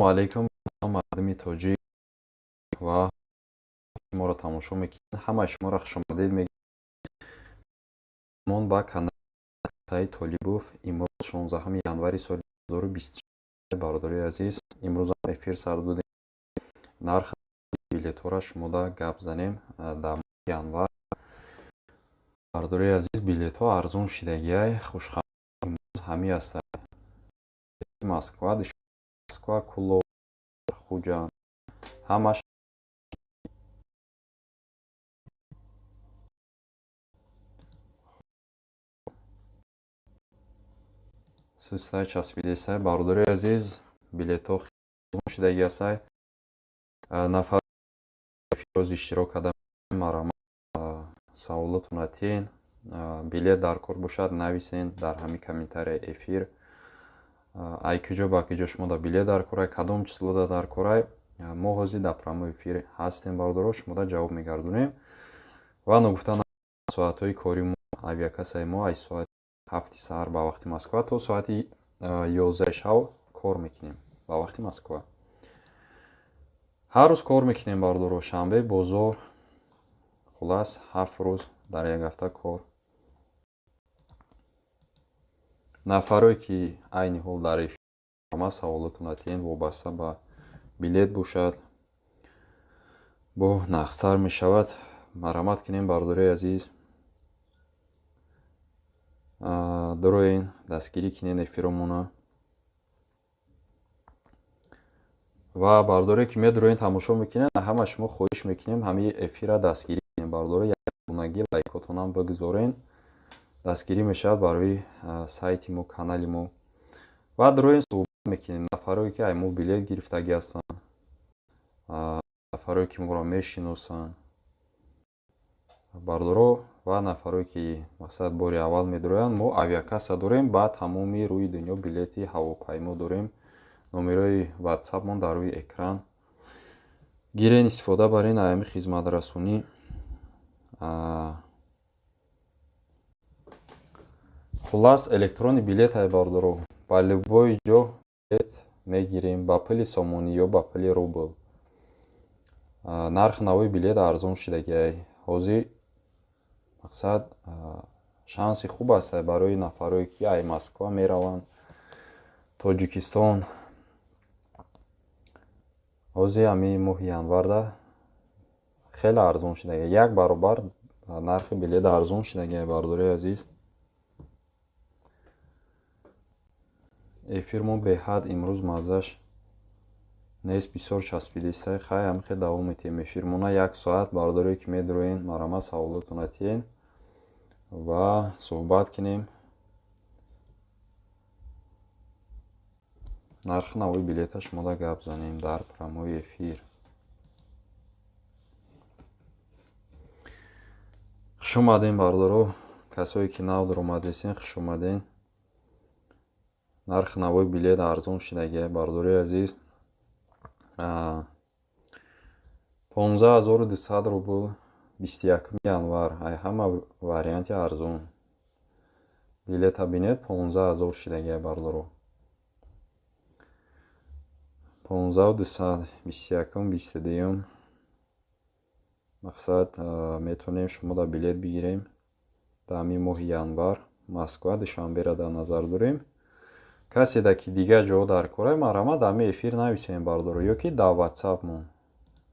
Алайкум, мардуми тоҷик ва моро тамошо мекунед. Ҳамаи шуморо хушомадед мегӯем ба канали Саид Толибов. Имрӯз 16 январи соли 2026. Бародарои азиз, имрӯзам эфир сар додем. Нархи билетҳоро шумода гап занем дар моҳи январ. Бародарои азиз, билетҳо арзон шидагиай. Хушхабар имрӯз ҳамин аст. Москва, Москва, Кӯлоб, Хуҷанд, ҳамаш систай часпидесай. Бародарои азиз, билетҳо хеле шидаги ҳастай. Нафар эфироз иштирок карда, марҳамат, саволотона тиҳен. Билет дар кор бошад, нависен дар ҳамин комментарияи эфир. Ай куҷо ба куҷо шумода билет дар корай, кадом числода дар корай. Мо ҳозир дар прямой эфир ҳастем, бародаро, шумода ҷавоб мегардонем. Ва ногуфта, соатҳои кори мо, авиакассаи мо, аз соати 7-и саҳар ба вақти Москва то соати 11-и шав кор мекунем ба вақти Москва. Ҳар рӯз кор мекунем, бародаро, шанбе бозор, хулас, 7 рӯз дар як ҳафта кор. Нафарое ки айни ҳол дар эфир, саволотона тиҳен, вобаста ба билет бошад, бо нақсар мешавад. Марҳамат кунем, бародарои азиз, дуроен, дастгирӣ кунен эфиромона. Ва бародарое ки медуроен, тамошо мекунен, ҳама шумо хоҳиш мекунем, ҳамаи эфира дастгирӣ кунем, бародаро, ягонагӣ лайкотонам бигузорен, дастгирӣ мешавад барои сайти мо, канали мо. Ва дуроен, суҳбат мекунем. Нафарое ки ай мо билет гирифтагӣ ҳастанд, нафарое ки моро мешиносанд, бародаро, ва нафарое ки, мақсад, бори аввал медуроянд, мо авиакасса дорем, ба тамоми рӯи дунё билети ҳавопаймо дорем. Номерои ватсапмон дар рӯи экран, гирен, истифода барен аями хизматрасонӣ. Хулас, электронный билет ай, бародаро, ба любой ҷо билет мегирем, ба пули сомонӣ ё ба пули рубл. Нархи навои билет арзон шидагиай ҳозир. Мақсад, шанси хуб аст барои нафарое ки ай Москва мераванд Тоҷикистон. Ҳозир ҳамин моҳи январда хеле арзон шидагиай, як баробар нархи билет арзон шидагиай, бародарои азиз. Эфирмон беҳад имрӯз маззаш нест, бисёр часпидестай. Хай, ҳамин хел давом метиҳем эфирмона як соат. Бародарое ки медуроен, марҳамат, саволотона тиҳен ва суҳбат кунем. Нархи навои билета шумода гап занем дар прямой эфир. Хуш омадем, бародаро, касое ки нав дуромадесен, хуш омаден. Нархи навои билет арзон шидагиай, бародарои азиз, 15 200 рубл 21-уми январ. Ай ҳама варианти арзон билета бинед, 15 000 шидагиай, бародаро, 15 200, 21-ум, 22-юм. Мақсад, метавонем шумо билет бигирем дар ҳамин моҳи январ, Москва, Душанберо дар назар дорем. Каседа ки дигар ҷоҳо дар корай, марҳамат, дар ҳамин эфир нависем, бародаро, ё ки дар ватсапмон,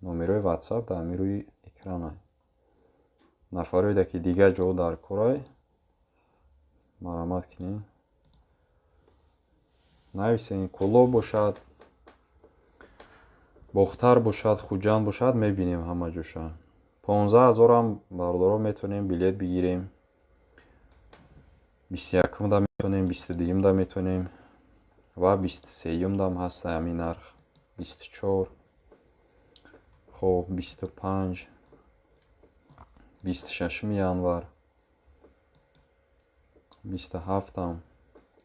номерои ватсап дар ҳамин рӯи экранай. Нафароеда ки дигар ҷоҳо дар корай, марҳамат кунед, нависем. Кӯлоб бошад, Бохтар бошад, Хуҷанд бошад, мебинем ҳама ҷоша. 15 000-ам, бародаро, метавонем билет бигирем. 21-умда метавонем, 22-юмда метавонем ва 23-юмдам ҳаст ҳамин нарх, 24, хоб, 25, 26-уми январ, 27-ам,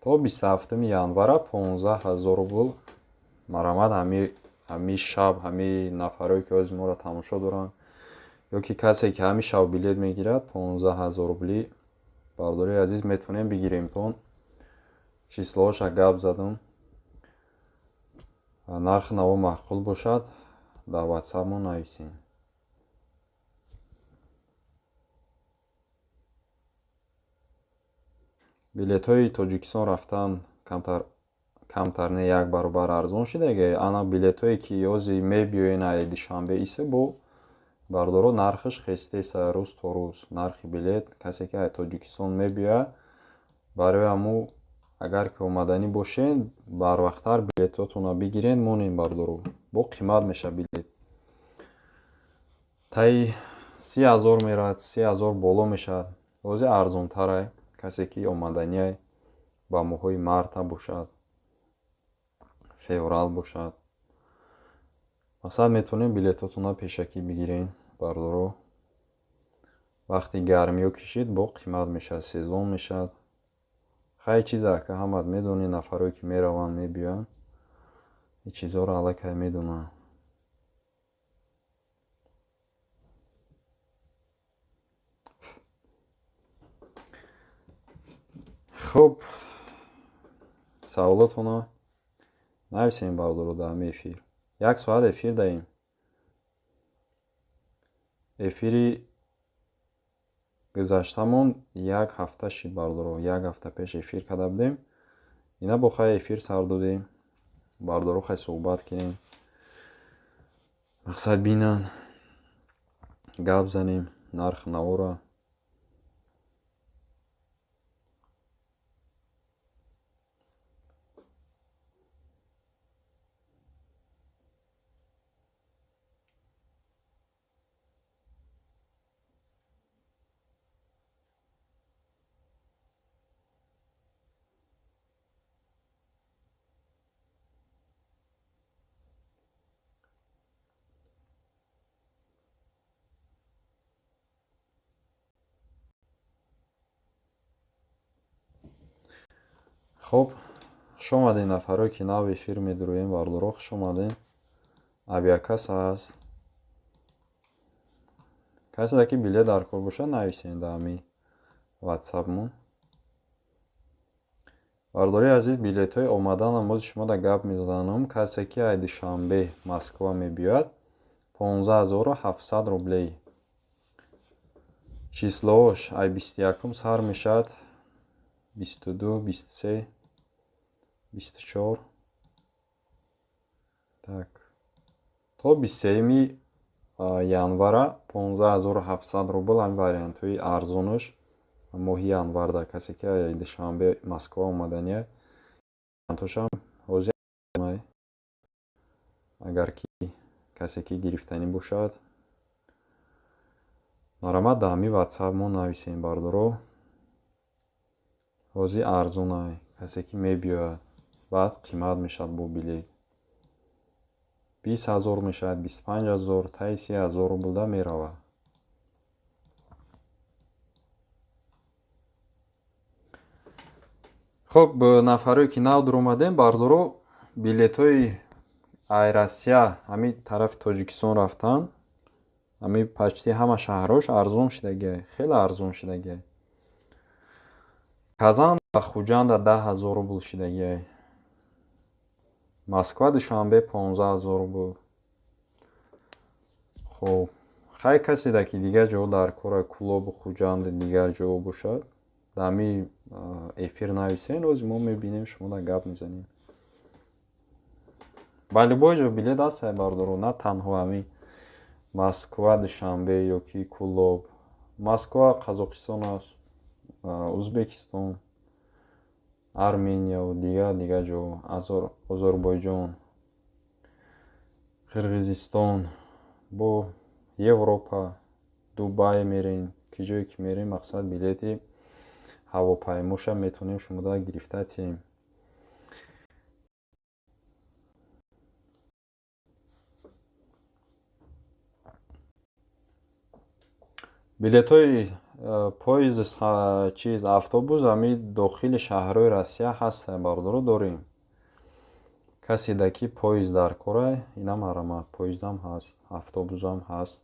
то 27-уми январа 15 000 рубл. Марҳамат, ҳамин шаб, ҳамин нафарое ки ҳозир моро тамошо доранд ё ки касе ки ҳамин шаб билет мегирад, 15 000 рубли, бародарои азиз, метавонем бигиремтон. Числоҳоша гап задам. Нархи наво маъқул бошад, дар ватсапмон нависем. Билетҳои Тоҷикистон рафтан камтар не, як баробар арзон шидаги. Ана билетҳое ки ҳозир мебиёен ай Душанбе исе бо бардоро, нархаш хестеса рӯз то рӯз. Нархи билет, касе ки ай Тоҷикистон мебиёяд, барои ҳамун агар ки омаданӣ бошед, барвақттар билетҳотонро бигиред, монед, бардоро, бо қимат мешавад билет. Таи 30 000 меравад, 30 000 боло мешавад. Ҳозир арзонтарай. Касе ки омаданиай ба моҳҳои марта бошад, феврал бошад, масалан, метавонед билетҳотонро пешакӣ бигиред, бардоро. Вақти гармиҳо кишид, бо қимат мешавад, сезон мешавад. Хай, чизе ака ҳамат медонед, нафарое ки мераванд, мебиёянд, ин чизҳоро аллакай медонанд. Хуб, саволотонро нависем, бардоро, дар ҳамин эфир. Як соат эфир даем. Эфири гузаштамон як ҳафта шид, бардоро, як ҳафта пеш эфир карда будем. Ина бо хай эфир сар додем, бардоро, хай суҳбат кунем, мақсад бинанд, гап занем нархи навора. Хуб, хуш омадед, нафарое ки нав эфир медуроем, бардоро, хуш омадед. Авиакасса ҳаст. Касе ки билет дар кор бошад, нависед дар ҳамин ватсапмон. Бардории азиз, билетҳои омаданам бози шумо да гап мезанам. Касе ки ай Душанбе Москва мебиёяд, 15 700 рублей. Числоош ай 21-ум сар мешавад, 22, 23, 24, так, то 23-юми январа 15 700 рубл. Ҳамин вариантҳои арзонаш моҳи январда, касе ки Душанбе Москва омадания, вариантошам ҳозир. Агар ки касе ки гирифтанӣ бошад, марҳамат, дар ҳамин ватсап мо нависем, бардоро. Ҳозир арзонай, касе ки мебиёяд, баъд қимат мешавад, бо билет 20 000 мешавад, 25 000, таи 30 000 рублда меравад. Хуб, нафарое ки нав дуромадем, бардоро, билетҳои ай Россия ҳамин тарафи Тоҷикистон рафтан, ҳамин почти ҳама шаҳрҳош арзон шудагиай, хеле арзон шудагиай. Казан ба Хуҷанда 10 000 рубл шудагиай. Москва Душанбе 15 000 рубл. Хуб, хай, каседа ки дигар ҷо дар кора, Кӯлобу Хуҷанду дигар ҷо бошад, дар ҳамин эфир нависен, рӯзи мо мебинем, шумо гап мезанем. Ба любой ҷо билет ҳастай, бардоро, на танҳо ҳамин Москва Душанбе ё ки Кӯлоб. Москва Қазоқистон аст, Ӯзбекистон, Арменияву дигар дигар ҷо, Озарбойҷон, Қирғизистон, бо Европа, Дубай мерем, ки ҷое ки мерем, мақсад, билети ҳавопаймоша метавонем шумода гирифта тиҳем. Билетҳои поезду чиз, автобус ҳамин дохили шаҳрҳои Россия ҳастанд, бардоро, дорем. Каседа ки поезд дар корай, ина марҳамат, поездам ҳаст, автобусам ҳаст.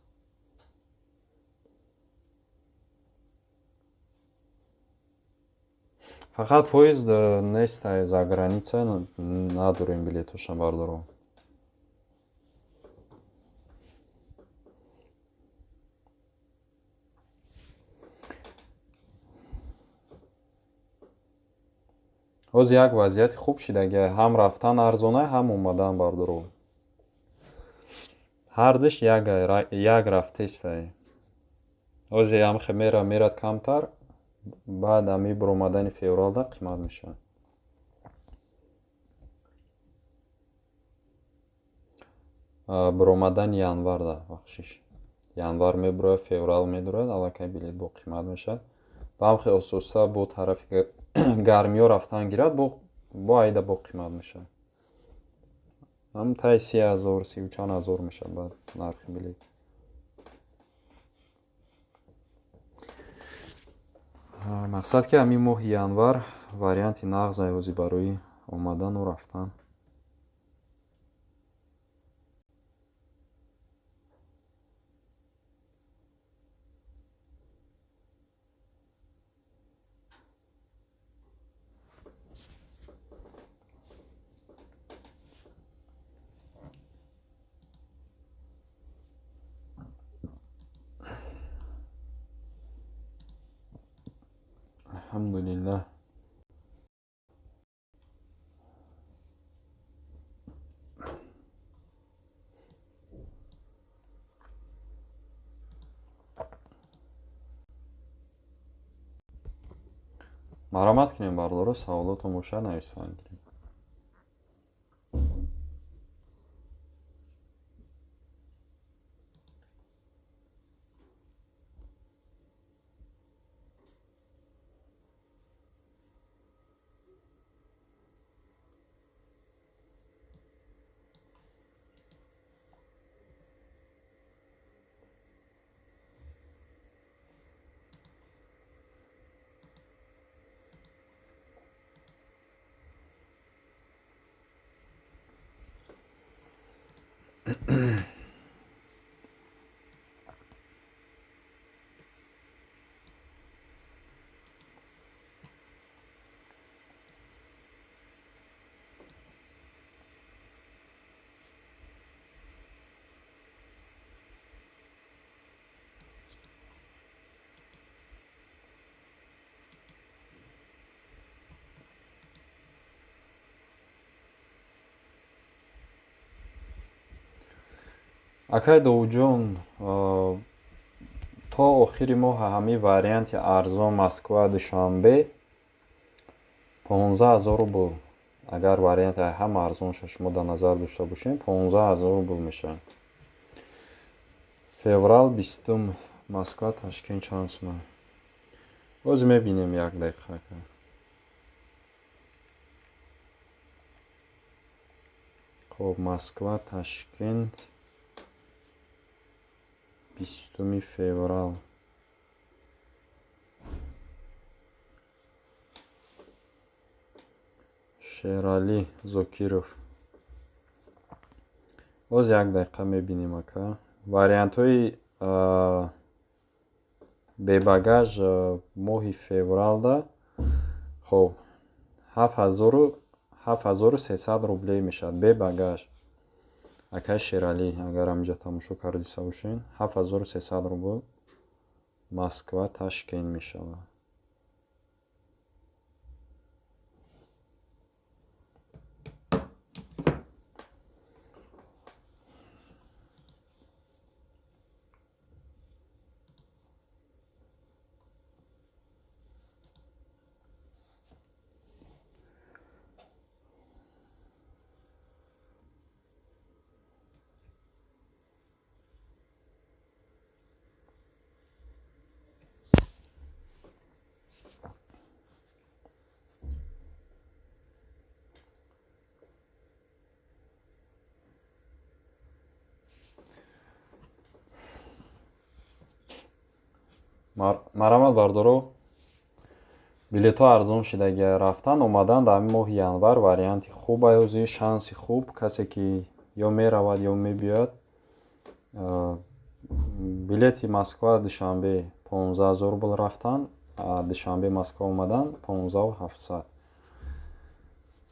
Фақат поезд нестай, за граница надорем билетҳоша, бардоро. Ҳозир як вазъияти хуб шидагия, ҳам рафтан арзона, ҳам омадан, бардоро. Ҳардуш як рафтестай. Ҳозир ҳамхе мера мерад камтар, баъд ами биромадани февралда қимат мешавад. Биромадани январда, бахшиш. Январ мебурояд, феврал медурояд, аллакай билет бо қимат мешавад. Ба ҳамхе ососа бо тарафи гармиҳо рафтан гирад, бо айда бо қимат мешавад. Ҳам таи 30 000, сию чанд ҳазор мешавад баъд нархи билет. Мақсад ки ҳамин моҳи январ варианти нағз ҳозир барои омадану рафтан. Алҳамдулиллаҳ. Марҳамат кунем, бардоро, саволотон бошад, нависанд гирем. Акай Довудҷон, то охири моҳ ҳамин варианти арзон Москва Душанбе 15 000 рубл. Агар варианти ҳама арзонша шумо дар назар дошта бошем, 15 000 рубл мешавад. Феврал 20-ум Москва Ташкент чанд сума? Ҳозир мебинем, як дақиқа, ака. Хоб, Москва Ташкент 20-уми феврал. Шералӣ Зокиров. Боз як дақиқа мебинем, ака. Вариантҳои бебагаж моҳи февралда, хоб, 7300 рублей мешавад бебагаж. Акай Шералӣ, агар ҳаминҷа тамошо кардиса бошед, 7300 рубл Москва Ташкент мешавад. Марҳамат, бардоро, билетҳо арзон шидагия. Рафтан омадан дар ҳамин моҳи январ варианти хуб ҳозир, шанси хуб, касе ки ё меравад, ё мебиёяд. Билети Москва Душанбе 15 000 рубл рафтан, Душанбе Москва омадан 15 700.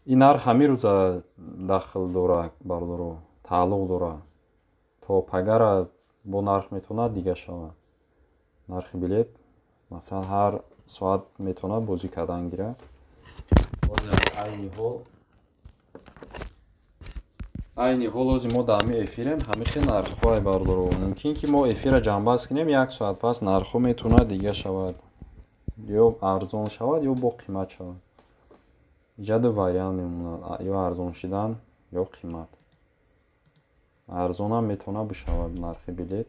Ин нарх ҳамин рӯза дахл дорад, бардоро, тааллуқ дорад. То пагара бо нарх метавонад дига шавад. Нархи билет, масалан, ҳар соат метавонад бозӣ кардан гирад. Айни ҳол ози мо дар ҳамин эфирем, ҳамин хел нархҳое, бародаро. Мумкин ки мо эфирро ҷамъбаст кунем, як соат пас нархҳо метавонад дига шавад, ё арзон шавад, ё бо қимат шавад. Иҷа ду вариант мемонад: ё арзон шидан, ё қимат. Арзонам метавонад бишавад нархи билет.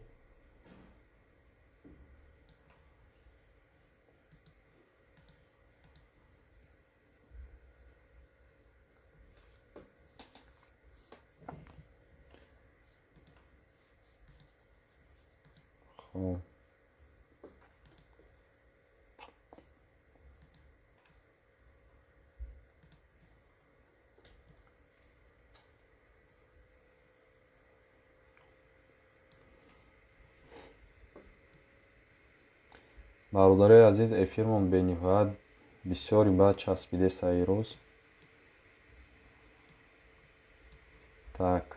Хоб, бародарои азиз, эфирмон бениҳоят бисёри бад часпидеса ирӯз. Так,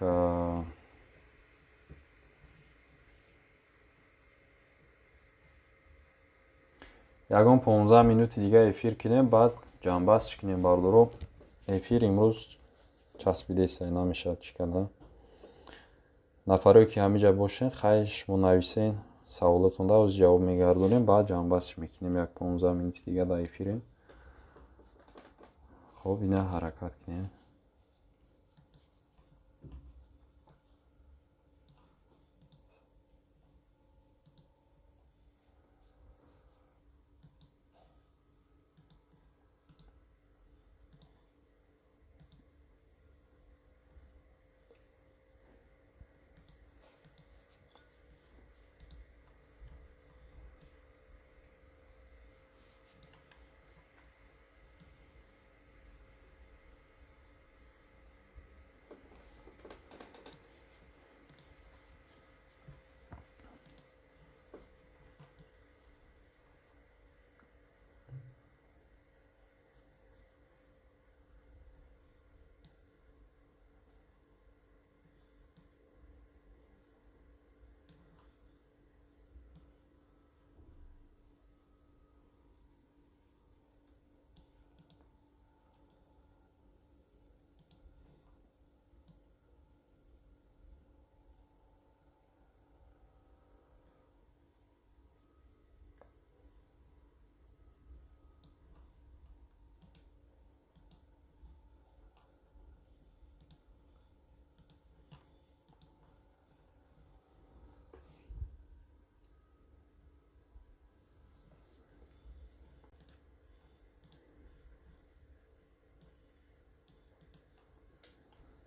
ягон 15 минути дига эфир кунем, баъд ҷамъбастш кунем, бародаро. Эфир имрӯз часпидеса, намешавад чӣ карда. Нафарое ки ҳамиҷа бошен, хайр, шумо нависен саволотонда, оз ҷавоб мегардонем, баъд ҷамъбастш мекунем. Як 15 минути дига дар эфирем. Хоб, ина ҳаракат кунем.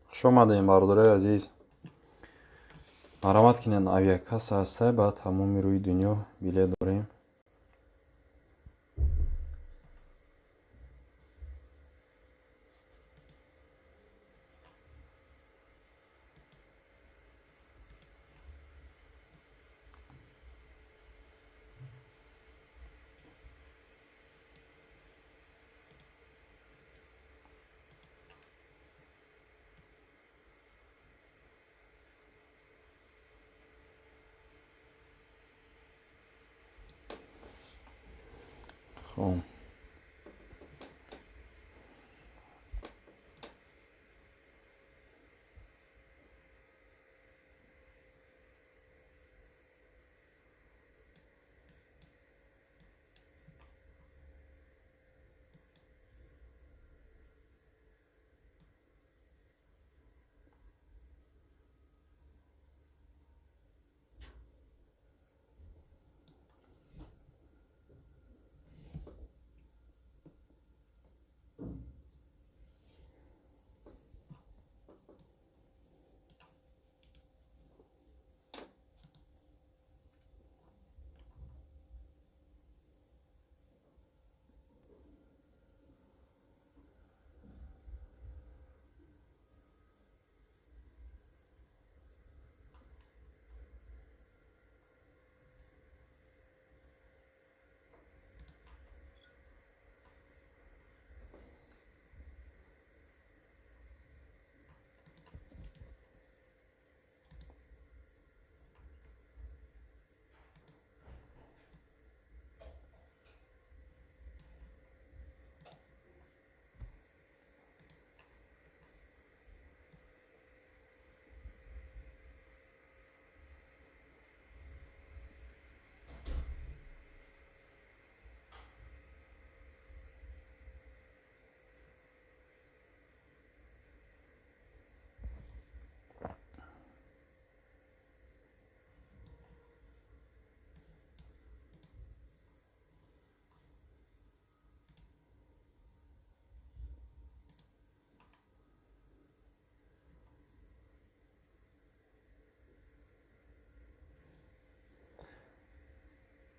Хуш омадем, бародарои азиз. Марҳамат кунед, авиакасса ҳастай, ба тамоми рӯи дунё билет дорем. Хоб.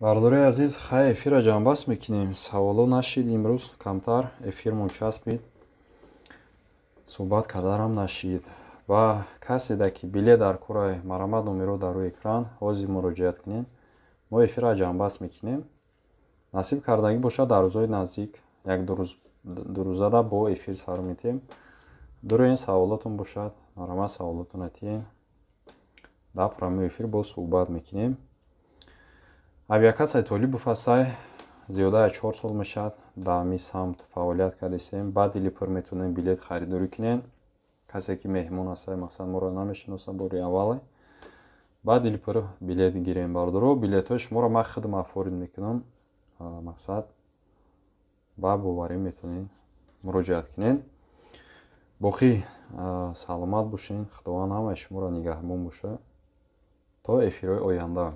Бародарои азиз, хай, эфирро ҷамъбаст мекунем. Саволо нашид имрӯз, камтар эфирмон часпид, суҳбат карданам нашид. Ва каседа ки билет дар кораи, марҳамат, номеро дар рӯи экран, ҳозир муроҷиат кунед. Мо эфирро ҷамъбаст мекунем. Насиб кардагӣ бошад, дар рӯзҳои наздик, як дурӯзада бо эфир сар метиҳем. Дуруин саволотон бошад, марҳамат, саволотонро тиҳен, дар прямой эфир боз суҳбат мекунем. Авиакассаи Толибов ҳастай, зиёда аз 4 сол мешавад дар ҳамин самт фаъолият кардистем. Ба дили пур метавонем билет харидорӣ кунем. Касе ки меҳмон ҳастай, мақсад, моро намешиносад, бори аввале, ба дили пур билет гирем. Бародаро, билетҳои шуморо ман худам оформить мекунам. Мақсад, ба боварӣ метавонед муроҷиат кунед. Боқӣ саломат бошед, Худованд ҳамаи шуморо нигаҳбон бошад. То эфирҳои оянда.